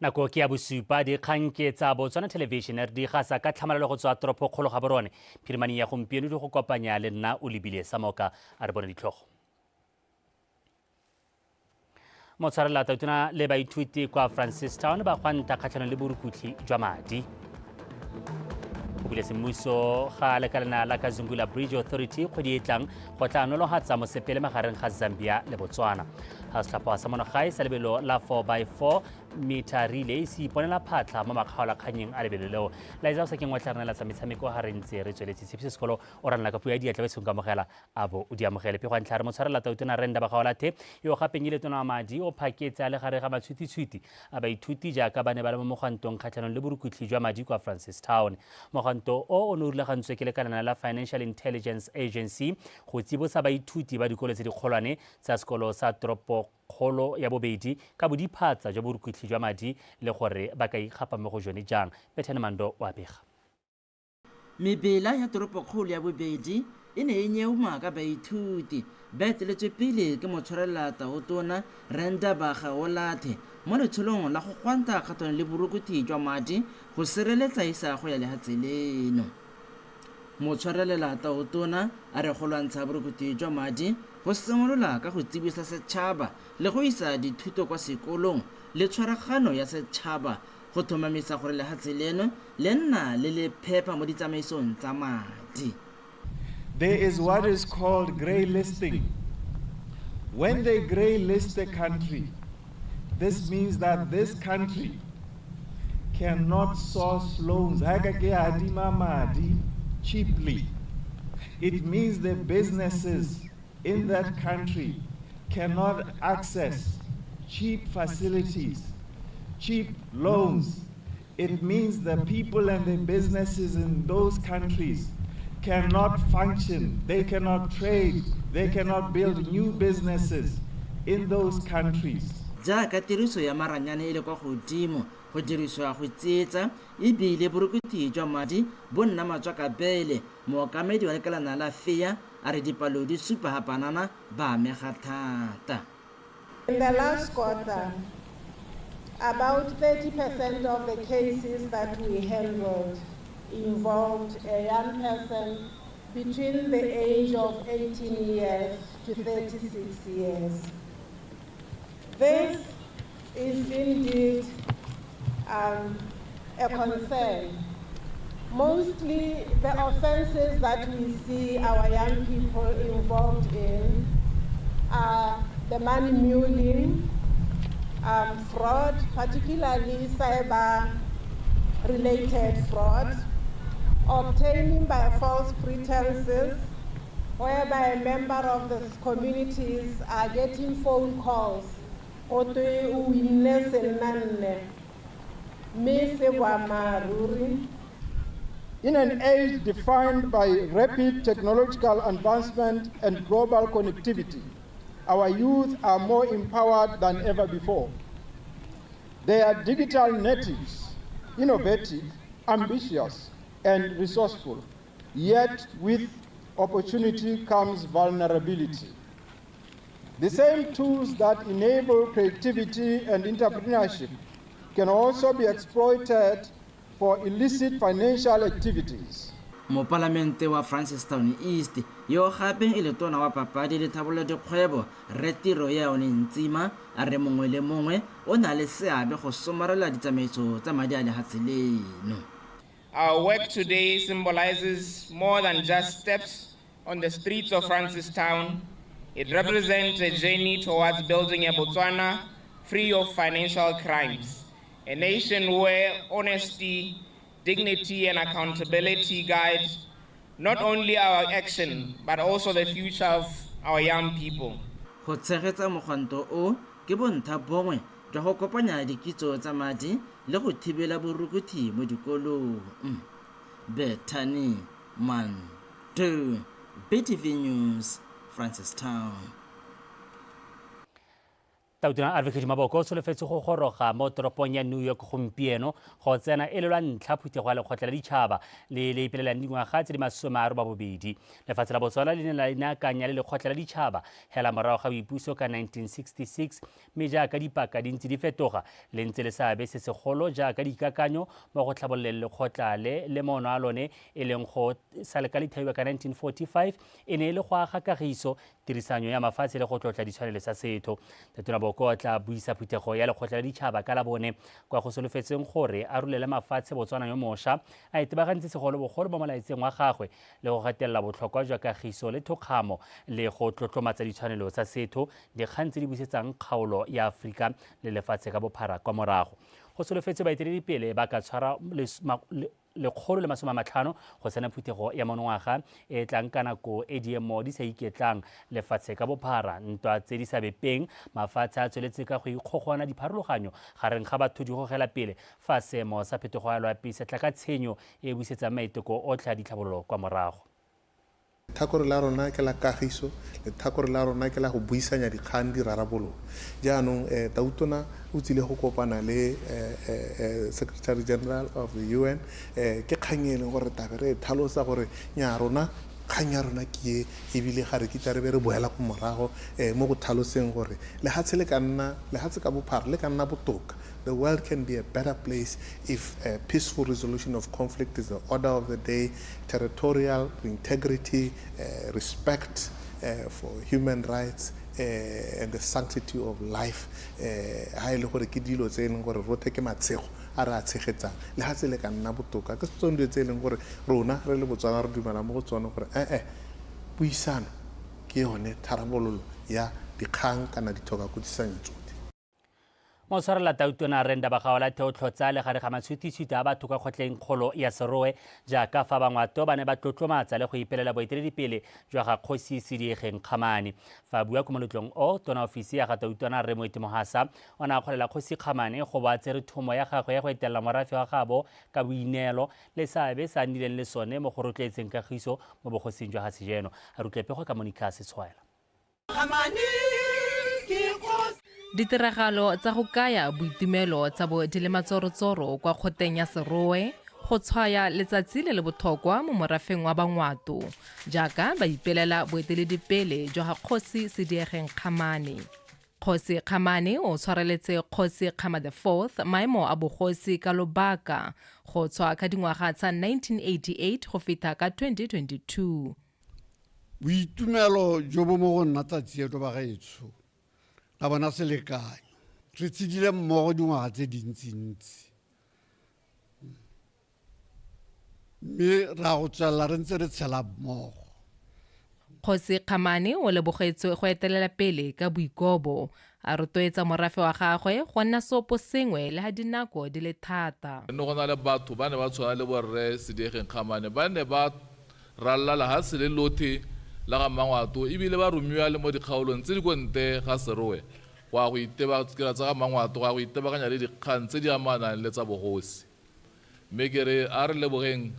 Nako ke ya bosupa, dikgang ke tsa Botswana Television re di gasa ka tlhamalalo go tswa toropokgolo Gaborone. Phirimaneng ya gompieno di go kopanya le nna o lebile Samoka a re bone ditlhogo. Motshwarela tautona le baithuti kwa Francistown ba gwanta kgatlhanong le borukutlhi jwa madi. Go bule semmuso ga lekalena la Kazungula Bridge Authority kgwedi e tlang go tla nolohatsa mosepele magareng ga Zambia le Botswana. Ga setlhopha sa monogae sa lebelo la 4x4 meter relay se iponela phatlha mo makgaolakgannyeng a lebelo leo. Laetsa o sa keng wa tla re neela tsa metshameko ga re ntse re tsweletse. Tshepiso Sekolo o ranela ka puo ya diatla ba tshong kamogela a bo o di amogele. Pego ya ntlha re motshwarela tautona Rre Ndaba Gaolathe yo gapeng e le tona wa madi o phaketse a le gare ga matshwititshwiti a baithuti jaaka ba ne ba le mo mogwantong kgatlhanong le borukutlhi jwa madi kwa Francistown. Mogwanto o o ne o rulagantswe ke lekalana la Financial Intelligence Agency go tsibosa baithuti ba dikolo tse dikgolwane tsa sekolo sa toropo kgolo ya bobedi ka bodiphatsa jwa borukutlhi jwa madi le gore ba ka ikgapa mo go jone jang. Bethany Mando o a bega. Mebela ya toropokgolo ya bobedi e ne e nyeuma ka baithuti ba eteletswe pele ke motshwarelela tautona Rre Ndaba Gaolathe mo letsholong la go gwanta kgatlhanong le borukuthi jwa madi go sireletsa isago ya lehatshe leno. Motshwarelela tautona a re go lwantsha borukuthi jwa madi go simolola ka go tsibosa setšhaba le go isa dithuto kwa sekolong le tshwaragano ya setšhaba go tlhomamisa gore lehatshe leno le nna le le phepa mo ditsamaisong tsa madi. There is what is called grey listing. When they grey list a country, this means that this country cannot source loans. Ha ka ke adima madi cheaply. It means the businesses in that country cannot access cheap facilities, cheap loans. It means the people and the businesses in those countries cannot function, they cannot trade, they cannot build new businesses in those countries. Jaaka tiriso ya maranyane e le kwa godimo go dirisiwa go tsietsa e bile borukuthi jwa madi bo nna matswakabele, mookamedi wa lekalana la FEA a re dipalo di supa ha banana ba amega thata. In the last quarter, about 30% of the cases that we handled involved a young person between the age of 18 years to 36 years. This is indeed a concern. Mostly the offenses that we see our young people involved in are the money muling, fraud, particularly cyber-related fraud, obtaining by false pretenses, whereby a member of the communities are getting phone calls gotwe o winne sennanne mme se boammaaruri. In an age defined by rapid technological advancement and global connectivity, our youth are more empowered than ever before. They are digital natives, innovative, ambitious, and resourceful. Yet with opportunity comes vulnerability. The same tools that enable creativity and entrepreneurship can also be exploited for illicit financial activities. Mopalamente wa Francistown East yo gape e le tona wa papadi le tlhabololo dikgwebo Rre Tiroyaone Ntsima a re mongwe le mongwe o na le seabe go somarela ditsamaiso tsa madi a lehatshe leno. Our work today symbolizes more than just steps on the streets of Francistown. It represents a journey towards building a Botswana free of financial crimes, a nation where honesty, dignity, and accountability guide not only our action, but also the future of our young people. Go tshegetsa mogwanto o ke bontha bongwe jwa go kopanya dikitso tsa madi le go thibela borukuthi mo dikolong. Bethany Mandu, BTV News, Francistown. Tautona Advocate Maboko o solofetse go goroga mo toropong ya New York gompieno go tsena e le lwa ntlha phuthego ya lekgotla la ditšhaba le le ipelelang dingwaga tse di 80. Lefatshe la Botswana le ne la inaakanya le lekgotla la ditšhaba hela morago ga boipuso ka 1966, mme jaaka dipaka di ntse di fetoga, le ntse le seabe se segolo jaaka dikakanyo mo go tlhabololeng lekgotla le le moono a lone e leng go sa le ka le thaiwa ka 1945 e ne e le go aga kagiso, tirisanyo ya mafatshe le go tlotla ditshwanelo tsa setho. Tautona Boko o tla buisa phuthego ya lekgotla la ditšhaba ka Labone, kwa go solofetseng gore a rolele mafatshe Botswana yo mosha, a itebagantse segolobogolo mo molaetseng wa gagwe le go gatelela botlhokwa jwa kagiso le thokgamo le go tlotlomatsa ditshwanelo tsa setho, dikgang tse di busetsang kgaolo ya Aforika le lefatshe ka bophara kwa morago. Go solofetswe baeteledipele ba ka tshwara 150 go tsena phuthego ya monongwaga e e tlang ka nako e diemo di sa iketlang lefatshe ka bophara, ntwa tse di sa bepeng, mafatshe a tsweletse ka go ikgogona, dipharologanyo gareng ga batho di gogela pele fa seemo sa phetogo ya loapi se tla ka tshenyo e e busetsang maiteko otlhe a ditlhabololo kwa morago. Lethakore la rona ke la kagiso, lethakore la rona ke la go buisanya dikgang di rarabologa. Jaanong Tautona o tsile go kopana le Secretary General of the UN, ke kgang e leng gore re tlabe re e tlhalosa gore nya rona kgang ya rona ke e, ebile ga re kitla re be re boela ko morago mo go tlhaloseng gore lehatshe le ka nna, lehatshe ka bophara le ka nna botoka. The world can be a better place if a peaceful resolution of conflict is the order of the day, territorial integrity, respect for human rights and the sanctity of life. Ha e le gore ke dilo tse e leng gore rothe ke matshego a re a tshegetsang, lehatshe le ka nna botoka. Ke tsone dilo tse e leng gore rona re le Botswana re dumela mo go tsone gore ee, puisano ke yone tharabololo ya dikgang kana dithokakutlwisanyo tsotlhe. Motshwarela Tautona Rre Ndaba Gaolathe o tlhotsa le gare ga matshutitshuti a batho kwa kgotleng kgolo ya Serowe, jaaka fa Bangwato ba ne ba tlotlomatsa le go ipelela boeteledipele jwa ga Kgosi Sediegeng Kgamane. Fa a bua ko moletlong o, Tona Ofisi ya ga Tautona Rre Moeti Mohasa o ne a kgolela Kgosi Kgamane go bo a tsere thomo ya gagwe ya go etelela morafe wa gaabo ka boineelo le seabe se a nnileng le sone mo go rotloetseng kagiso mo bogosing jwa ga sejeno. A re utlwe pego ka Monica Setshwaela. Ditiragalo tsa go kaya boitumelo tsa bo di le matsorotsoro kwa kgoteng ya Serowe go tshwaya letsatsi le le botlhokwa mo morafeng wa Bangwato jaaka ba ipelela boeteledipele jwa ga Kgosi Sediegeng Kgamane. Kgosi Kgamane o tshwareletse Kgosi Kgama the Fourth maemo a bogosi ka lobaka go tswa ka dingwaga tsa 1988 go fitlha ka 2022. Boitumelo jo bo mo go nna tsatsi eno bagaetsho ga bona selekanyo. Re tshedile mmogo dingwaga tse dintsintsi, mme ra go tswelela re ntse re tshela mmogo. Kgosi Kgamane o lebogetswe go etelela pele ka boikobo, a rotloetsa morafe wa gagwe go nna seopo sengwe le ha dinako di le thata. Ne go na le batho ba ne ba tshwana le borre Sediegeng Kgamane, ba ne ba ralala lehatshe le lothe la ga Mmangwato ebile ba romiwa le mo dikgaolong tse di ko ntle ga Serowe go ya go iteba tsa ga Mmangwato go ya go itebaganya le dikgang tse di amanang le tsa bogosi. Mme ke re a re lebogeng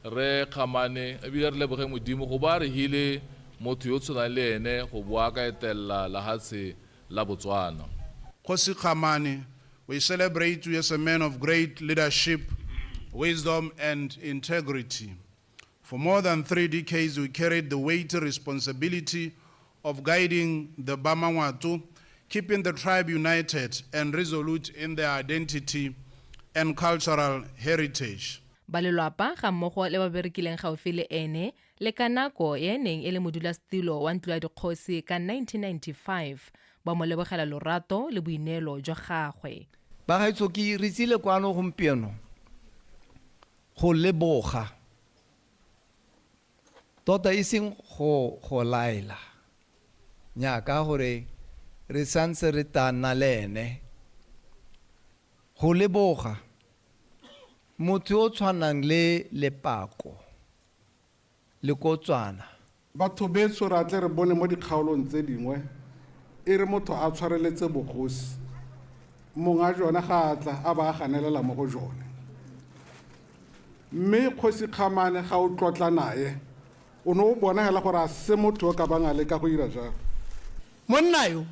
Rre Kgamane ebile re leboge Modimo go bo a re hile motho yo tshwanang le ene go bo a ka etelela lehatshe la Botswana. Kgosi Kgamane, we celebrate you as a man of great leadership, wisdom and integrity. For more than 3 decades, we carried the weighty responsibility of guiding the Bamangwato, keeping the tribe united and resolute in their identity and cultural heritage. Ba lelwapa ga mmogo le ba berekileng gaufi le ene le ka nako e neng e le modulasetilo wa ntlo ya dikgosi ka 1995 ba mo lebogela lorato le boineelo jwa gagwe. Bagaetsho, ke re tsile kwano gompieno go leboga tota, e seng go laela nyaka gore re santse re tla nna le ene, go leboga motho yo tshwanang le Lepako le Kotswana. Batho betsho re atle re bone mo dikgaolong tse dingwe e re motho a tshwareletse bogosi, mongwe a jone ga a tla a ba a ganelela mo go jone. Mme Kgosi Kgamane ga o tlotla naye o ne o bona hela gore a se motho o ka bang a leka go ira jalo. Monna yo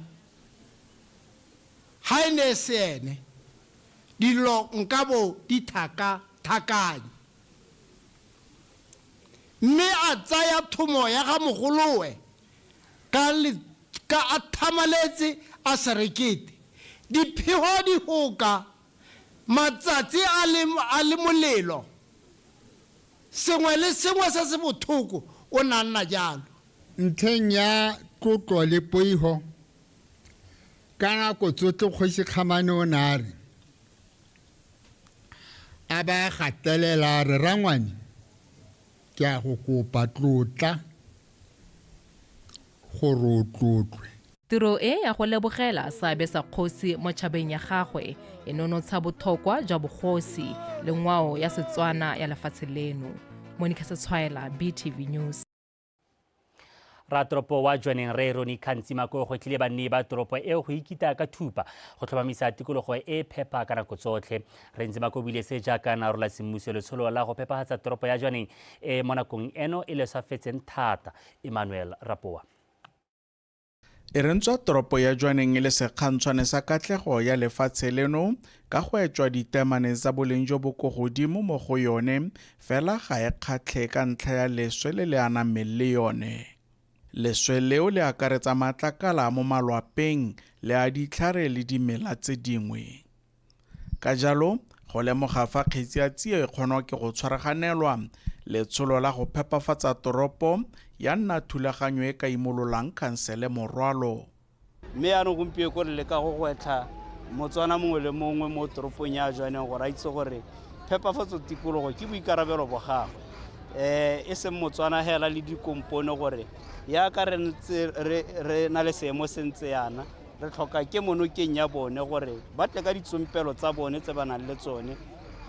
Ga e ne e se ene, dilo nkabo di thaka-thakanye. Mme a tsaya thomo ya ga mogolowe ka ka a thamaletse a sa rekete. Diphego di hoka, matsatsi a le a le molelo. Sengwe le sengwe se se bothoko o ne a nna jalo. Ntlheng ya tlotlo le poiho, ka nako tsotlhe Kgosi Kgamane o ne a re, a ba gatelela a re, Rangwane, ke a go kopa tlotla gore o tlotlwe. Tiro e ya go lebogela seabe sa kgosi mo tšhabeng ya gagwe e nonotsha botlhokwa jwa bogosi le ngwao ya Setswana ya lefatshe leno. Monica Setshwaela, BTV News. Ratoropo wa Jwaneng Rre Ronnie Kgantsi-Mako o gwetlhile banni ba toropo eo go ikita ka thupa go tlhomamisa tikologo e e phepa ka nako tsotlhe. Rre Ntsimako o buile se jaaka a ne a rola semmuso letsholo la go phepafatsa toropo ya Jwaneng e mo nakong eno e leswafetseng thata. Emmanuel Rapoa. E re ntswa toropo ya Jwaneng e le sekgantshwane sa katlego ya lefatshe leno ka go etšwa diteemane tsa boleng jo bo ko godimo mo go yone, fela ga e kgatlhe ka ntlha ya leswe le le anameng le yone. Leswe leo le akaretsa matlakala a mo malwapeng le a ditlhare le dimela tse dingwe. Ka jalo, go lemoga fa kgetsi ya tsie e kgonwa ke go tshwaraganelwa, letsholo la go phepafatsa toropo ya nna thulaganyo e ka imololang khansele morwalo. Mme yaanong gompieko re leka go gwetlha Motswana mongwe le mongwe mo toropong ya Jwaneng gore a itse gore phepafatso tikologo ke boikarabelo bo gagwe, e seng Motswana hela le dikompone, gore yaka re ntse re na le seemo se ntse yana, re tlhoka ke monokeng ya bone gore ba tle ka ditsompelo tsa bone tse ba nang le tsone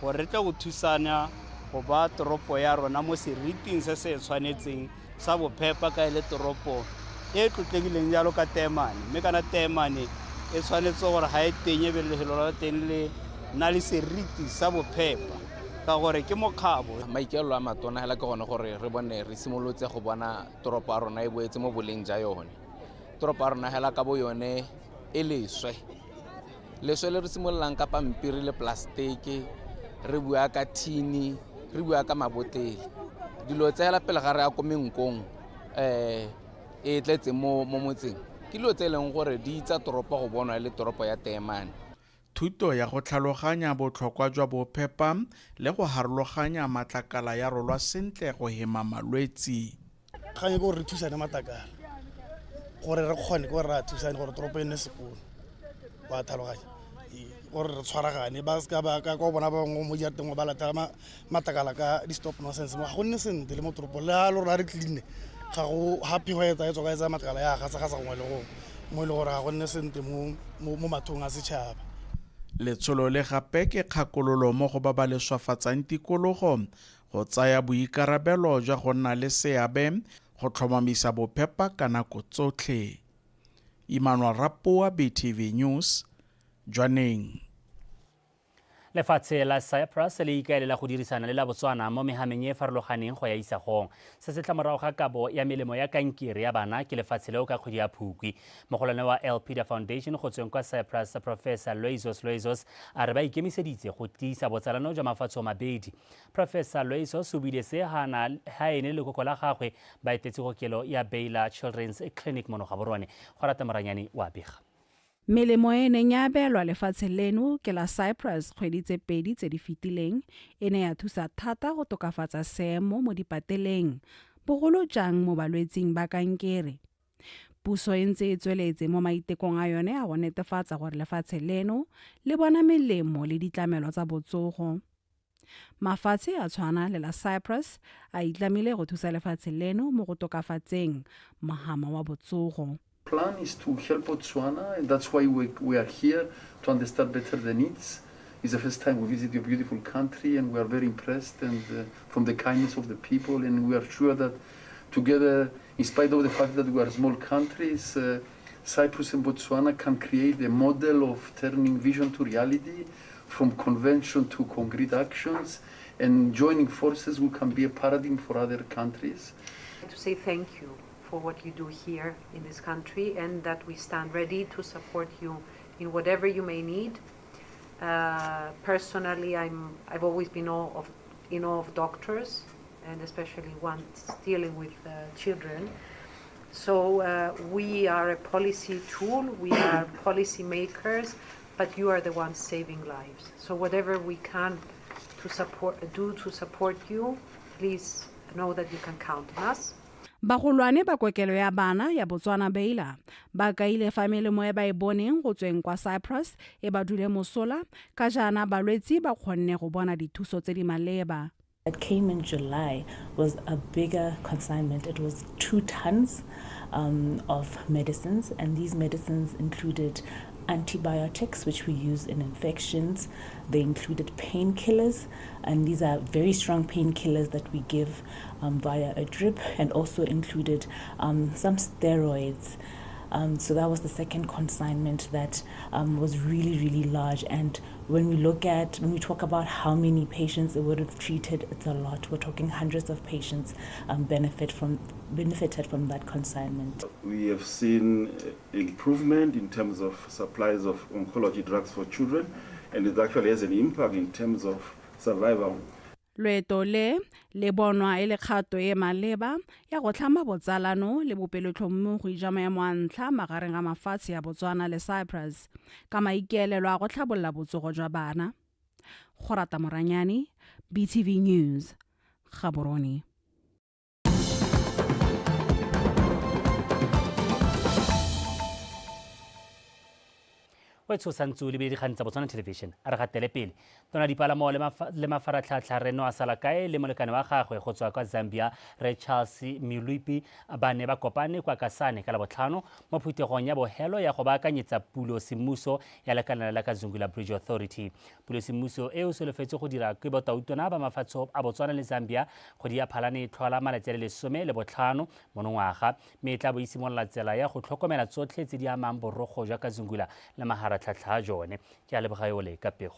gore re tle go thusana go ba toropo ya rona mo seriting se se tshwanetseng sa bophepa, ka e le toropo e tlotlegileng jalo ka teemane. Mme kana teemane e tshwanetse gore ga e teng e be lefelo la teng le na le seriti sa bophepa, ka gore ke mokgabo. Maikaelelo a matona hela ke gone gore re bone re simolotse go bona toropo ya rona e boetse mo boleng ja yone. Toropo ya rona hela ka bo yone e leswe. Leswe le re simololang ka pampiri le plastiki, re bua ka thini, re bua ka mabotlele. Dilo tse hela pele ga re ya ko menkong e tletse mo motseng, ke dilo tse e leng gore di itsa toropo go bonwa e le toropo ya teemane. Thuto ya go tlhaloganya botlhokwa jwa bophepa le go harologanya matlakala ya rolwa sentle go hema malwetsi. Kgang e ke gore re thusane matlakala gore re kgone ke gore re a thusane gore toropo e nne sekolo, wa tlhaloganya, gore re tshwaragane ba seka ba ka kwa bona ba bangwe mo diateng ba latela matlakala ka di-stop nonsense, ga go nne sentle le mo toropong. Le ga le rona re clean-e ga go ga phego e tswa ka e tsaya matlakala ya gasa-gasa gongwe le gongwe mo e le gore ga go nne sentle mo mathong a setšhaba. Letsholo le gape ke kgakololo mo go ba ba leswafatsang tikologo go tsaya boikarabelo jwa go nna le seabe go tlhomamisa bophepa ka nako tsotlhe. Emmanuel Rapoa, BTV News, Jwaneng. Lefatshe la Cyprus le ikaelela go dirisana le la Botswana mo mehameng e farologaneng go ya isagong. Se se tla morago ga kabo ya melemo ya kankere ya bana ke lefatshe leo ka kgwedi ya Phukwi. Mogolwane wa Elpida Foundation go tsweng kwa Cyprus, Professor Loizos Loizos, a re ba ikemiseditse go tiisa botsalano jwa mafatshe mabedi. Professor Loizos o buile se ha ene le lekoko la gagwe ba etetse kokelo ya Baylor Children's Clinic mono Gaborone. Go rata Moranyane wa bega. Melemo e neng ya abelwa lefatshe leno ke la Cyprus kgwedi tse pedi tse di fetileng e ne ya thusa thata go tokafatsa seemo mo dipateleng, bogolo jang mo balwetsing ba kankere. Puso e ntse e tsweletse mo maitekong a yone a go netefatsa gore lefatshe leno le bona melemo le ditlamelo tsa botsogo. Mafatshe a tshwana le la Cyprus a itlamile go thusa lefatshe leno mo go tokafatseng mohama wa botsogo. Plan is to help Botswana, and that's why we are here, to understand better the needs. It's the first time we visit your beautiful country, and we are very impressed and from the kindness of the people, and we are sure that together, in spite of the fact that we are small countries, Cyprus and Botswana can create a model of turning vision to reality, from convention to concrete actions, and joining forces we can be a paradigm for other countries. To say thank you for what you do here in this country, and that we stand ready to support you in whatever you may need. Personally, I've always been in awe of doctors, and especially ones dealing with children. So we are a policy tool, we are policy makers, but you are the ones saving lives. So whatever we can do to support you, please know that you can count on us. Bagolwane ba kokelo ya bana ya Botswana Baylor ba kaile fa melemo e ba e boneng go tsweng kwa Cyprus e ba dule mosola ka jaana balwetsi ba kgonne go bona dithuso tse di maleba. That came in July was a bigger consignment. It was 2 tons of medicines, and these medicines included antibiotics, which we use in infections. They included painkillers, and these are very strong painkillers that we give via a drip, and also included some steroids. So that was the second consignment that was really, really large. And when we talk about how many patients it would have treated, it's a lot. We're talking hundreds of patients benefited from that consignment. We have seen improvement in terms of supplies of oncology drugs for children, and it actually has an impact in terms of survival. Loeto le le bonwa e le kgato e maleba ya go tlhama botsalano le bopelotlhomogi jwa maemo a ntlha magareng a mafatshe ya Botswana le Cyprus ka maikaelelo a go tlhabolola botsogo jwa bana. Gorata Moranyane, BTV News, Gaborone. O tshosantse o lebile dikgang tsa Botswana Television a re gatele pele. Tona dipalamo le mafaratlhatlha re no a sala kae le molekane wa gagwe go tswa kwa Zambia re Charles Milupi ba ne ba kopane kwa Kasane ka Labotlhano mo phuthegong ya bohelo ya go baakanyetsa pulo semmuso ya lekalana la Kazungula Bridge Authority. Pulo semmuso e o solofetse go dira ke botautona ba mafatshe a Botswana le Zambia kgwedi ya Phalane e tlhola malatsi a le 15 monongwaga, mme e tla bo e simolola tsela ya go tlhokomela tsotlhe tse di amang borogo jwa Kazungula le maharatlhatlha a jone. Ke a leboga yo le ka pego.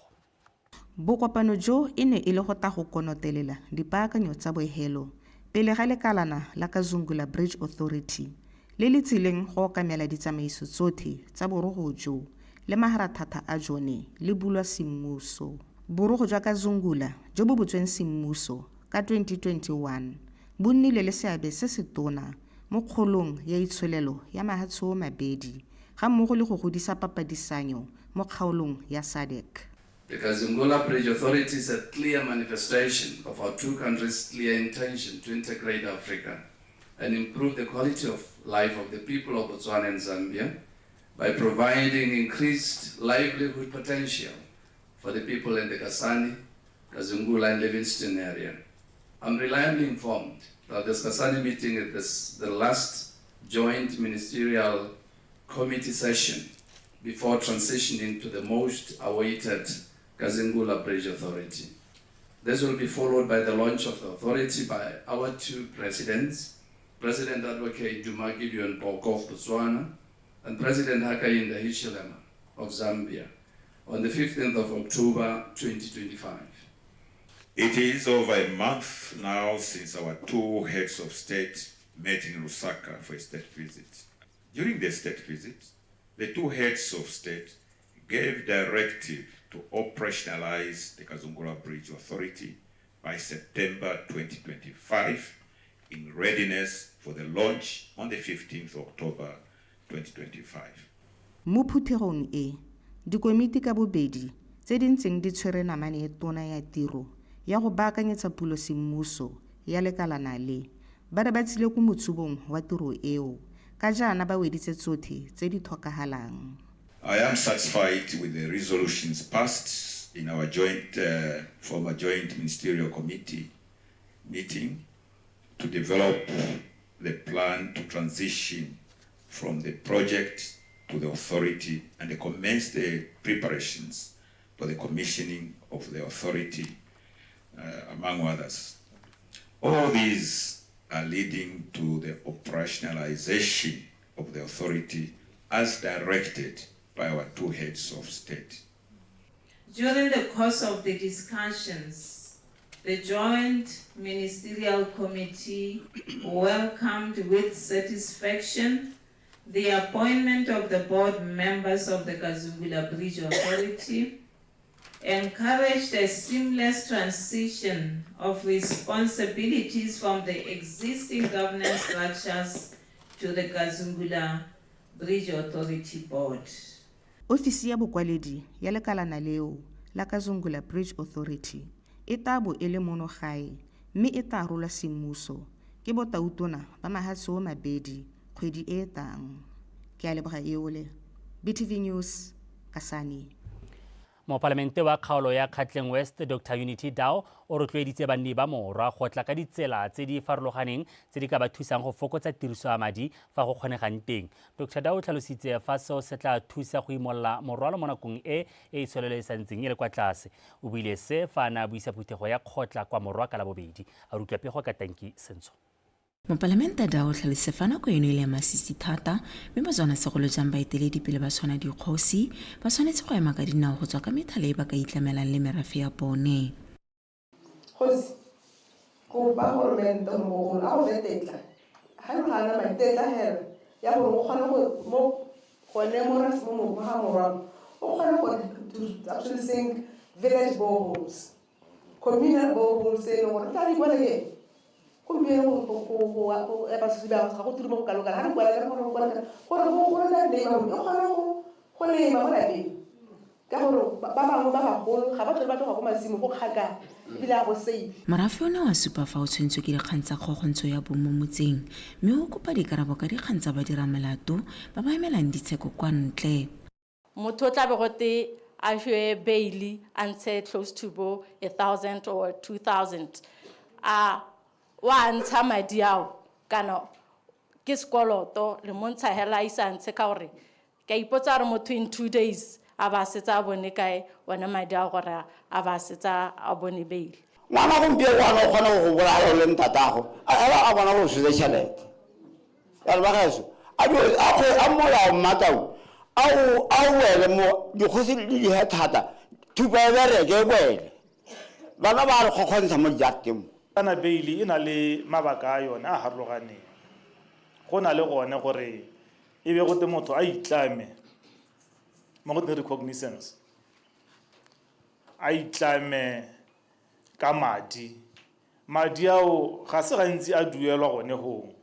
Bokopano jo e ne e le go ta go konotelela dipaakanyo tsa bohelo pele ga lekalana la Kazungula Bridge Authority le le tsileng go okamela ditsamaiso tsotlhe tsa borogo jo le maharatlhatlha a jone le bulwa semmuso. Borogo jwa Kazungula jo bo butsweng semmuso ka 2021 bo nnile le seabe se se tona mo kgolong ya itsholelo ya mahatshe o mabedi ga mmogo le go godisa papadisanyo mo kgaolong ya SADC. The Kazungula Bridge Authority is a clear manifestation of our two countries' clear intention to integrate Africa and improve the quality of life of the people of Botswana and Zambia by providing increased livelihood potential for the people in the Kasane, Kazungula and Livingstone area. I'm reliably informed that this Kasane meeting is the last joint ministerial committee session before transitioning to the most awaited Kazungula Bridge Authority. This will be followed by the launch of the authority by our two presidents, President Advocate Duma Gideon Boko of Botswana and President Hakainde Hichilema of Zambia on the 15th of October 2025. It is over a month now since our two heads of state met in Lusaka for a state visit. During the state visit, the two heads of state gave directive to operationalize the Kazungula Bridge Authority by September 2025 in readiness for the launch on the 15th October 2025. Mo phuthegong e, dikomiti ka bobedi tse di ntseng di tshwere namane e tona ya tiro ya go baakanyetsa pulo semmuso ya lekalana le, ba re ba tsile ko motsubong wa tiro eo ka jaana ba weditse tsotlhe tse di tlhokagalang. I am satisfied with the resolutions passed in our joint former joint ministerial committee meeting to develop the plan to transition from the project to the authority and commence the preparations for the commissioning of the authority, among others. All these are leading to the operationalization of the authority as directed by our two heads of state. During the course of the discussions, the Joint Ministerial Committee welcomed with satisfaction The appointment of the board members of the Kazungula Bridge Authority encouraged a seamless transition of responsibilities from the existing governance structures to the Kazungula Bridge Authority Board. Ofisi ya bokwaledi ya lekalana leo la Kazungula Bridge Authority e tla bo e le mono gae mme e tla rolwa semmuso ke botautona ba mahatshe o mabedi kgwedi e e tlang. Ke a leboga Eole. BTV News, Kasane. Mopalamente wa kgaolo ya Kgatleng West Dr Unity Dow o rotloeditse banni ba Morwa go tla ka ditsela tse di farologaneng tse di ka ba thusang go fokotsa tiriso ya madi fa go kgonegang teng. Dr Dow o tlhalositse fa seo se tla thusa go imolola morwalo mo nakong e e itsholelo e santseng e le kwa tlase. O buile se fa a ne a buisa phuthego ya kgotla kwa Morwa ka Labobedi. A re utlwa pego ka Tanki Sentsho. Mopalamente Dow o tlhalositse fa nako eno e le ya masisi thata mme Batswana segolo jang baeteledipele ba tshwana dikgosi ba tshwanetse go ema ka dinao go tswa ka methale e ba ka itlamelang le merafe ya bone. Kgosi, kopa goromente gore mogolo a go fe tetla, ga e le ga a na madi, tetla hela ya gore o kgone go mo gone mo mo mo ga morwa o kgone go to actually sink village boreholes, communal boreholes tse e leng gore tla di kwala ke gompieno go epa sediba ga go ture mo go kalo-kalo ga re kwala ka gore go kwala gore go gore tsa neighborhood e kgone go lema mo lapeng ka gore ba bangwe ba bagolo ga ba tlhole ba tloga ko masimo go kgakala ebile ga go safe. Morafe o ne wa supa fa o tshwentswe ke dikgang tsa kgokgontsho ya bong mo motseng mme o kopa dikarabo ka dikgang tsa badiramolato ba ba emelang ditsheko kwa ntle. Motho o tlabe gote a fiwe bail a ntshe close to bo 1000 or 2000, a wa ntsha madi ao kana ke sekoloto le montsha hela a isa ntshe, ka gore ke a ipotsa gore motho in 2 days a ba setse a bone kae one madi a gore a ba setse a bone bail. Ngwana gompieno ngwana o kgona go bolaya le ntatago a bona go setse tšhelete ya re bagaetsho a molao mmatau a o wele mo dikgosi di dihe thata thupa e bereke e boele bana ba re kgokgontsha mo dijareteng mo. Kana bail e na le mabaka a yone a harologaneng, go na le gone gore e be gote motho a itlame mo go teng recognizance, a itlame ka madi. Madi ao ga se gantsi a duelwa gone hong,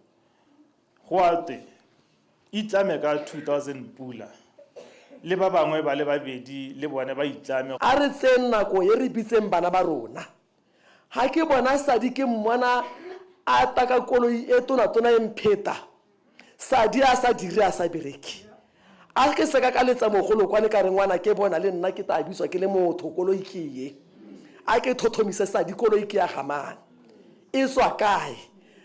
go a twe itlame ka 2000 pula le ba bangwe ba le babedi le bone ba itlame. A re tseyeng nako e re bitseng bana ba rona. Ga ke bona Sadi ke mmona a tla ka koloi e tonatona e mpheta, Sadi a sa dire a sa bereke. A ke seka ka letsa mogolo kwane ka re ngwana ke bona le nna ke tla bitswa ke le motho, koloi ke ye. A ke thothomise Sadi koloi ke ya gamang, e tswa kae?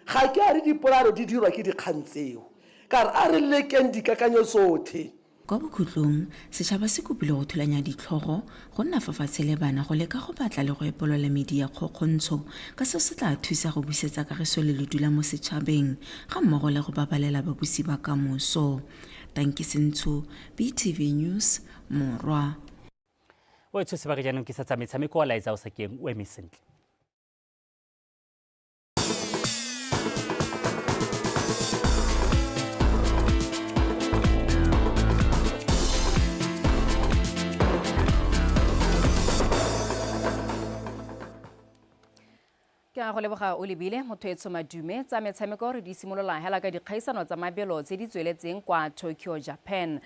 Ga ke a re dipolaro di dirwa ke dikgang tseo, ka re a re lekeng dikakanyo tsothe. Kwa bokhutlong, setšhaba se kopile go thulanya ditlhogo, go nna fa fatshe le bana go leka go batla le go epolola medi ya kgokgontsho ka seo se tla thusa go busetsa kagiso le ledula mo setšhabeng ga mmogo le go babalela babusi ba kamoso. Tanki Sentsho, BTV News, Morwa. O e tshose sebaka jaanong ke sa tsa metshameko wa laetsa o sa keng o eme sentle. Ke a go leboga o lebile motho e tshomadume tsa metshameko re di simolola hela ka dikgaisano tsa mabelo tse di tsweletseng kwa Tokyo, Japan.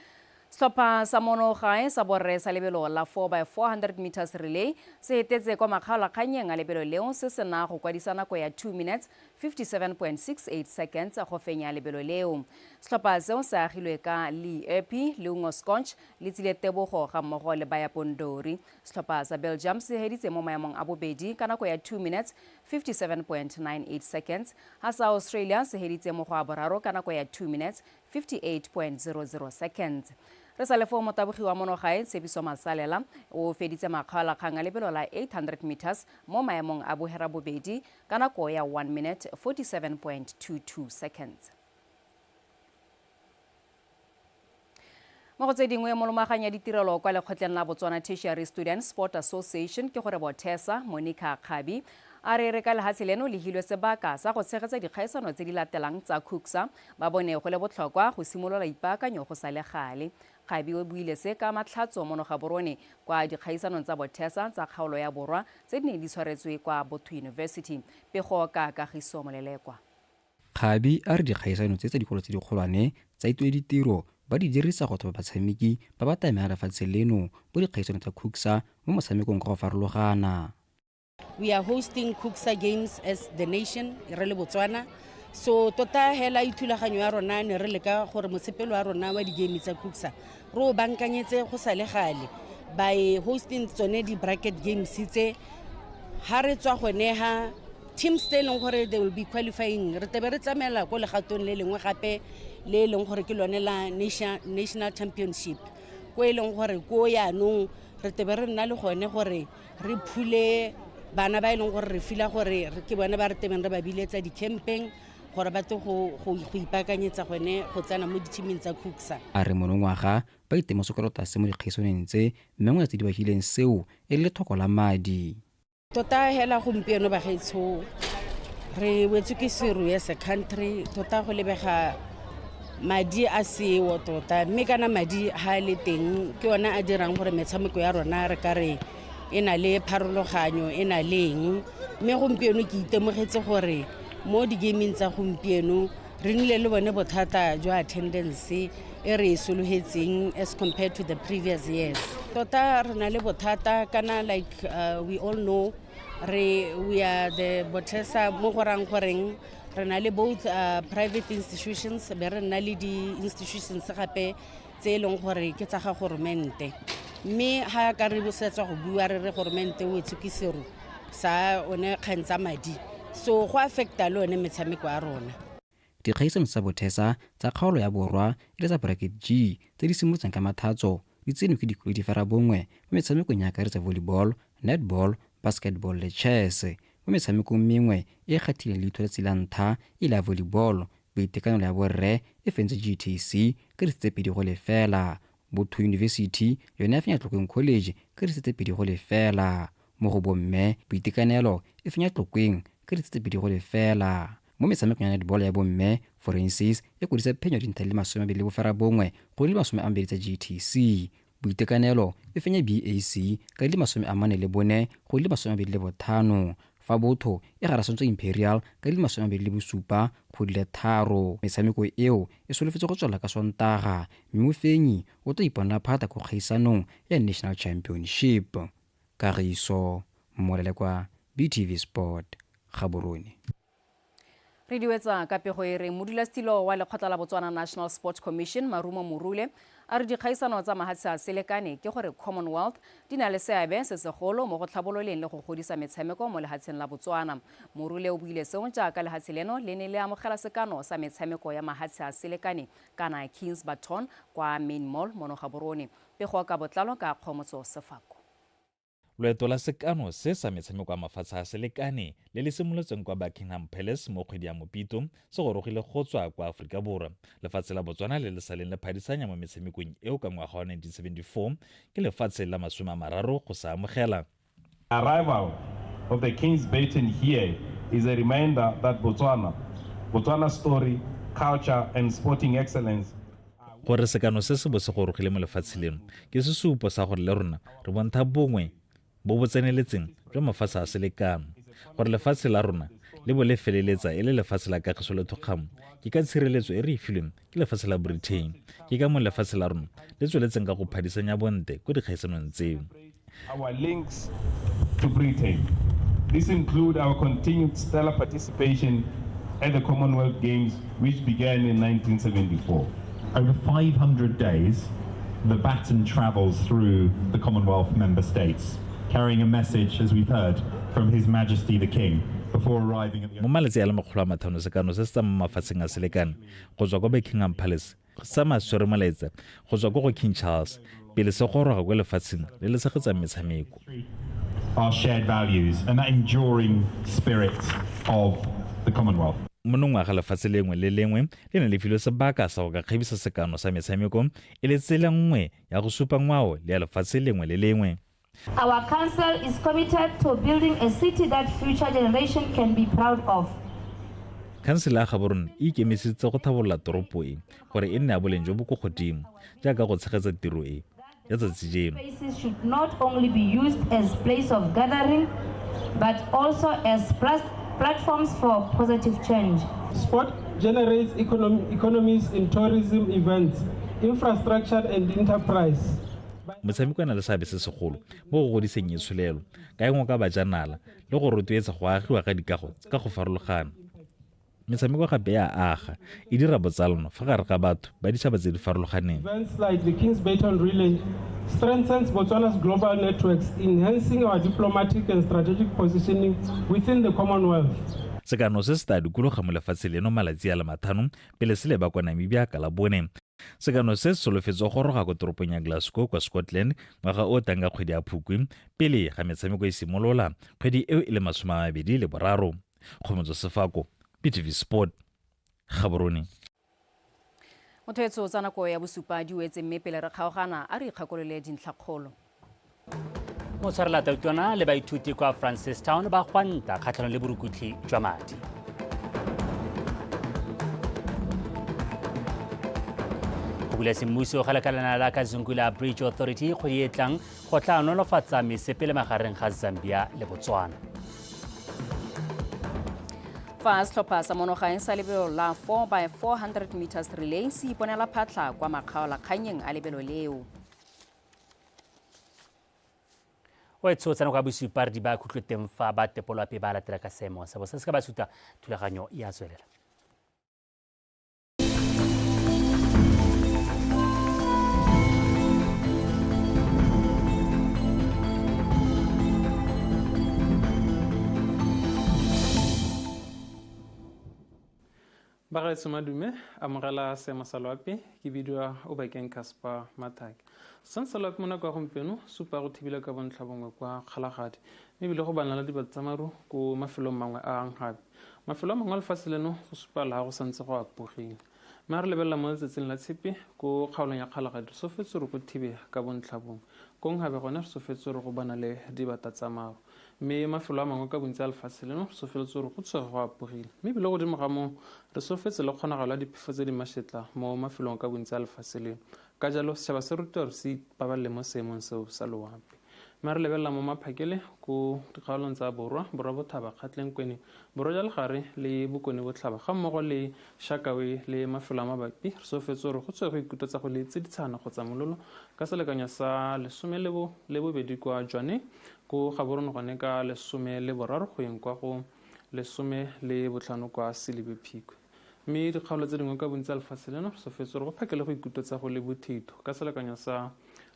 Setlhopha sa mono gae sa borre sa lebelo la 4x400 meters relay se etetse kwa makgaolakgannyeng a lebelo leo se sena go kwadisa nako ya 2 minutes 57.68 seconds go fenya lebelo leo. Setlhopha seo se agilwe ka Lee Erpy, Leungo Sconch le Tsile Tebogo ga mmogo le Baya Pondori. Setlhopha sa Belgium se heditse mo maemong a bobedi ka nako ya 2 minutes 57.98 seconds, ha sa Australia se heditse mo go a boraro ka nako ya 2 minutes 58.00 seconds. Re sa le foo, motabogi wa mono gae Tshepiso Masalela o feditse makgaolakgang a lebelo la 800 meters mo maemong a boherabobedi ka nako ya 1 minute 47.22 seconds. Mo go tse dingwe, molomaganya ditirelo kwa lekgotleng la Botswana Tertiary Students Sport Association ke gore Bothesa Monica Kgabi A re re ka lehatshe leno le hilwe sebaka sa go tshegetsa dikgaisano tse di latelang tsa Kuksa, ba bone go le botlhokwa go simolola ipaakanyo go sa le gale. Kgabi o buile se ka Matlhatso mono Gaborone kwa dikgaisanong tsa Bothesa tsa kgaolo ya Borwa tse di neng di tshwaretswe kwa Botho University. Pego ka Kagiso Molelekwa. Kgabi a re dikgaisano tse tsa dikolo tse dikgolwane tsa itoe ditiro ba di dirisa go thopa batshameki ba ba tame lefatshe leno mo dikgaisanong tsa Kuksa mo motshamekong ka go farologana. We are hosting Kuksa Games as the nation, re le Botswana. So tota hela ithulaganyo ya rona ne re leka gore mosepelo wa rona wa di-game tsa Kuksa re o bankanyetse go sa le gale by hosting tsone di-bracket games tse. Ha re tswa gone ha teams tse e leng gore they will be qualifying, re tebe re tsamaela ko legatong le lengwe gape le e leng gore ke lone la national championship, ko e leng gore ko yaanong re tebe re nna le gone gore re phule bana ba e leng gore re fila gore ke bone ba re tebeng re ba biletsa di-campeng gore ba tle go ipaakanyetsa gone go tsena mo di-teaming tsa Kuksa. A re monongwaga ba itemogetse kolota se mo dikgaisanong tse, mme nngwe tse di bakileng seo e le lethoko la madi. Tota hela gompieno bagaetsho re wetswe ke seru as a country, tota go lebega madi a seo tota, mme kana madi ha a le teng ke one a dirang gore metshameko ya rona re ka re e na le pharologanyo e na le eng. Mme gompieno ke itemogetse gore mo di-gaming tsa gompieno re nnile le bone bothata jwa attendance e re e sologetseng as compared to the previous years. Tota re na le bothata kana like we all know re we are the Bothesa, mo go rang goreng re na le both private institutions be re nna le di-institutions gape tse e leng gore ke tsa ga goromente. Mme ga ka re bosetswa go bua re re goromente o etswe ke seru sa one kgang tsa madi, so go affecta le one metshameko ya rona. Dikgaisano tsa Bothesa tsa kgaolo ya Borwa e le tsa bracket G tse di simolotseng ka Mathatso di tsenwe ke dikolo di 9 mo metshamekong ya akaretsa volleyball, netball, basketball le chess. Mo metshamekong mengwe e e kgathileng leitlho letsatsi la ntlha e le ya volleyball, Boitekanelo ya borre e fentse GTC ka ditse tse 2-0. Botho University yone ya fenya Tlokweng College ka ditse tse 2-0. Mo go bomme, Boitekanelo e fenya Tlokweng ka ditse tse 2-0. Mo metshamekong ya netball ya bomme, Forensics e kodisa phenyo dintlha di le 29 go di le 20 tsa GTC. Boitekanelo e fenya BAC ka di le 44 go di le 25, fa Botho e garasantse Imperial ka di le 27 go di le 3. Metshameko eo e solofetse go tswelela ka Sontaga, mme mofenyi o tla iponela phata ko kgaisanong ya National Championship. Kagiso Molelekwa, BTV Sport, Gaborone. Re diwetsa ka pego e reng modulasetilo wa lekgotla la Botswana National Sports Commission Marumo Morule a re dikgaisano tsa mahatshe a selekane, ke gore Commonwealth, di na le seabe se segolo mo go tlhabololeng le go godisa metshameko mo lehatsheng la Botswana. Morule o buile seo jaaka lehatshe leno le ne le amogela sekano sa metshameko ya mahatshe a selekane kana King's Baton kwa Main Mall mono Gaborone. Pego ka botlalo ka Kgomotso Sefako. Loeto la sekano se sa metshameko ya mafatshe a selekane le le simolotseng kwa Buckingham Palace mo kgwedi ya Mopito se gorogile go tswa kwa Aforika Borwa. Lefatshe la Botswana le le saleng le phadisanya mo metshamekong eo ka ngwaga wa 1974 ke lefatshe la 30 go sa amogela. Arrival of the King's Baton here is a reminder that Botswana's story, culture and sporting excellence. Gore sekano se se bo se gorogile mo lefatshe leno ke sesupo sa gore le rona re bontha bongwe bo bo tseneletseng jwa mafatshe a selekano. Gore lefatshe la rona le bo le feleletsa e le lefatshe la kagiso le thokgamo ke ka tshireletso e re e filweng ke lefatshe la Britain. Ke ka moo lefatshe la rona le tsweletseng ka go phadisanya bonte ko dikgaisanong tseo. Our links to Britain. This include our continued stellar participation at the Commonwealth Games, which began in 1974. Over 500 days, the baton travels through the Commonwealth member states, carrying a message, as we've heard, from His Majesty the King, before arriving at the Mo malatsi a le 500, sekano se se tsamaya mafatsheng a selekane go tswa kwa Buckingham Palace sa maswere molaetsa go tswa ko go King Charles pele se goroga kwa lefatsheng le le tshegetsang metshameko. Our shared values and that enduring spirit of the Commonwealth. Monongwaga lefatshe lengwe le lengwe le ne le filwe sebaka sa go ka kgabisa sekano sa metshameko e le tsela nngwe ya go supa ngwao le ya lefatshe lengwe le lengwe. Our council is committed to building a city that future generation can be proud of. Khansele ya Gaborone e ikemiseditse go tlhabolola toropo e gore e nne ya boleng jo bo ko godimo jaaka go tshegetsa tiro e ya tsatsi jeno. Spaces should not only be used as place of gathering, but also as platforms for positive change. Sport generates economies in tourism, events, infrastructure and enterprise. Motshameko e na le seabe se segolo mo go godiseng itsholelo ka e ngoka bajanala le go rotloetsa go agiwa ga dikago ka go farologana. Metshameko gape e a aga, e dira botsalano fa gare ga batho ba ditšhaba tse di farologaneng. Events like the Kings Baton Relay strengthens Botswana's global networks, enhancing our diplomatic and strategic positioning within the Commonwealth. Sekano se se tla dikologa mo lefatsheng leno malatsi a le mathano pele se leba kwa Namibia ka Labone. Sekano se se solofetswe go goroga ko toropong ya Glasgow kwa Scotland ngwaga o tang ka kgwedi ya Phukwi pele ga metshameko e simolola kgwedi eo e le 23. Kgomotso Sefako, BTV Sport, Gaborone. Motho etso tsa nako ya bosupa di wetse, mme pele re kgaogana a re ikgakolole dintlhakgolo. Motshwarela tautona le baithuti kwa Francistown ba gwanta kgatlhanong le borukutlhi jwa madi. Go bula semmuso ga lekalana la Kazungula Bridge Authority kgwedi e tlang go tla nolofatsa mesepele magareng ga Zambia le Botswana. Fa setlhopha sa monogaeng sa lebelo la 4 by 400 meters relay se iponela phatlha kwa makgaolakgannyeng a lebelo leo. O e tshotsa nako ya bosupa re di ba khutlo teng fa ba tepolwape ba latela ka seemo sa bo se se ka ba suta thulaganyo ya tswelela. Bagaetsho madume, amogela seemo sa loapi, ke bidiwa Obakeng Casper Mathake. Seemo sa loapi mo nako ya gompieno supa go thibile ka bontlha bongwe kwa Kgalagadi, mme ebile go banala dibata tsa maru ko mafelong mangwe a Anghabe. Mafelo a mangwe a lefatshe leno go supa la go santse go apogile. Mme a re lebelela mo letsatsing la tshipi ko kgaolong ya Kgalagadi, re sofetse gore go thibe ka bontlha bongwe. Ko Nghabe gone re sofetse gore go bana le dibata tsa maru. Mme mafelo a mangwe ka bontsi a lefatshe leno re sofetse gore go tsoge go apogile. Mme ebile godimo ga moo re sofetse le kgonagalo ya diphefo tse di mašetla mo mafelong ka bontsi a lefatshe leno. Ka jalo setšhaba se rutiwa gore se ipabalele mo seemong seo sa loapi. Mme re lebelela mo maphakele ko dikgaolong tsa Borwa, Borwa Bothaba, Kgatleng, Kweneng, Borwa jwa Legare le Bokone Botlhaba ga mmogo le Shakawe le mafelo a mabapi, re solofetse gore go tswe go ikutlwetsa go le tsiditshana kgotsa mololo ka selekanyo sa 12 kwa Jwaneng, ko Gaborone gone ka 13 go yeng kwa go 15 kwa Selibe Phikwe. Mme dikgaolo tse dingwe ka bontsi a lefatshe leno re solofetse gore go phakele go ikutlwetsa go le bothitho ka selekanyo sa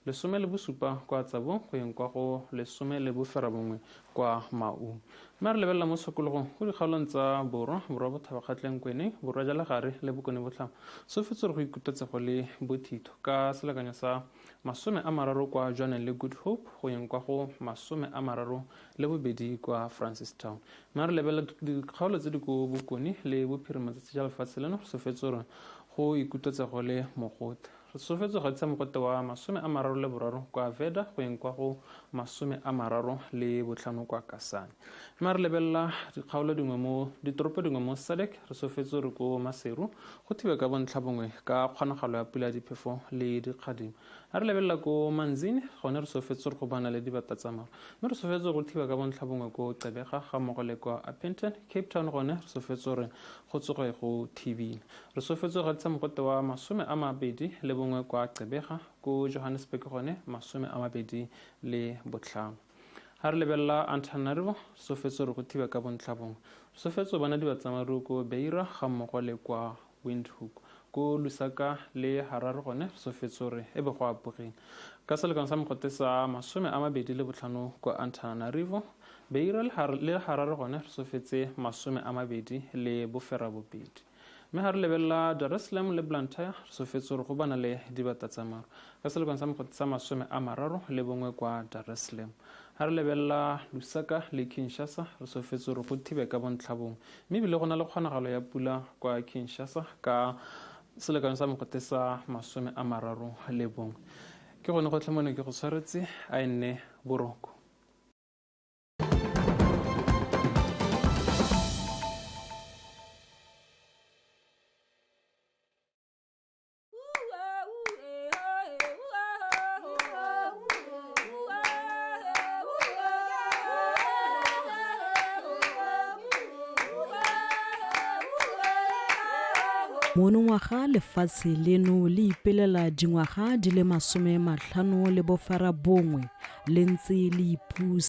17 kwa Tsabong go yeng kwa go 19 kwa Maun. Mme re lebelela mo tshokologong go dikgaolong tsa Borwa, Borwa Bothaba, Kgatleng, Kweneng, Borwa jwa Legare le Bokone Botlhaba, solofetse gore go ikutlwetse go le bothitho ka selekanyo sa 30 kwa Jwaneng le Good Hope go yeng kwa go 32 kwa Francistown. Mme re lebelela dikgaolo tse di ko Bokone le Bophirima tsa tsa lefatshe leno, re solofetse gore go ikutlwetse go le mogote. Re solofetse go gatisa mogote wa 33 kwa Veda go yeng kwa go 35 kwa Kasane. Mme re lebelela dikgaolo dingwe mo ditoropo dingwe mo SADC, re solofetse gore ko Maseru go thibe ka bontlha bongwe ka kgonagalo ya pula ya diphefo le dikgadimo. A re lebelela ko Manzini gone re solofetse gore go bana le dibata tsa maru. Mme re solofetse go thiba ka bontlha bongwe ko Gqeberha ga mmogo le kwa Upington. Cape Town gone re solofetse gore go tsoge go thibile. Re solofetse go gatisa mogote wa 21 kwa Gqeberha, ko Johannesburg gone 25. Ha re lebelela Antananarivo, re solofetse gore go thiba ka bontlha bongwe. Re solofetse go bona dibata tsa maru ko Beira ga mmogo le kwa Windhoek. Ko Lusaka le Harare gone re solofetse gore e be go apogile. Ka selekano sa mogote sa 25 kwa Antananarivo, Beira le Harare gone re solofetse 28. Mme ha re lebelela Dar es Salaam le Blantyre, re solofetse gore go bana le dibata tsa maru. Ka selekano sa mogote sa 31 kwa Dar es Salaam. Ha re lebelela Lusaka le Kinshasa, re solofetse gore go thibe ka bontlha bongwe. Mme ebile go na le kgonagalo ya pula kwa Kinshasa ka selekano sa mogote sa 31. Ke gone gotlhe mo ne ke go tshwaretse, a e nne boroko. Monongwaga lefatshe leno le ipelela dingwaga di le 59 le ntse le ipusa.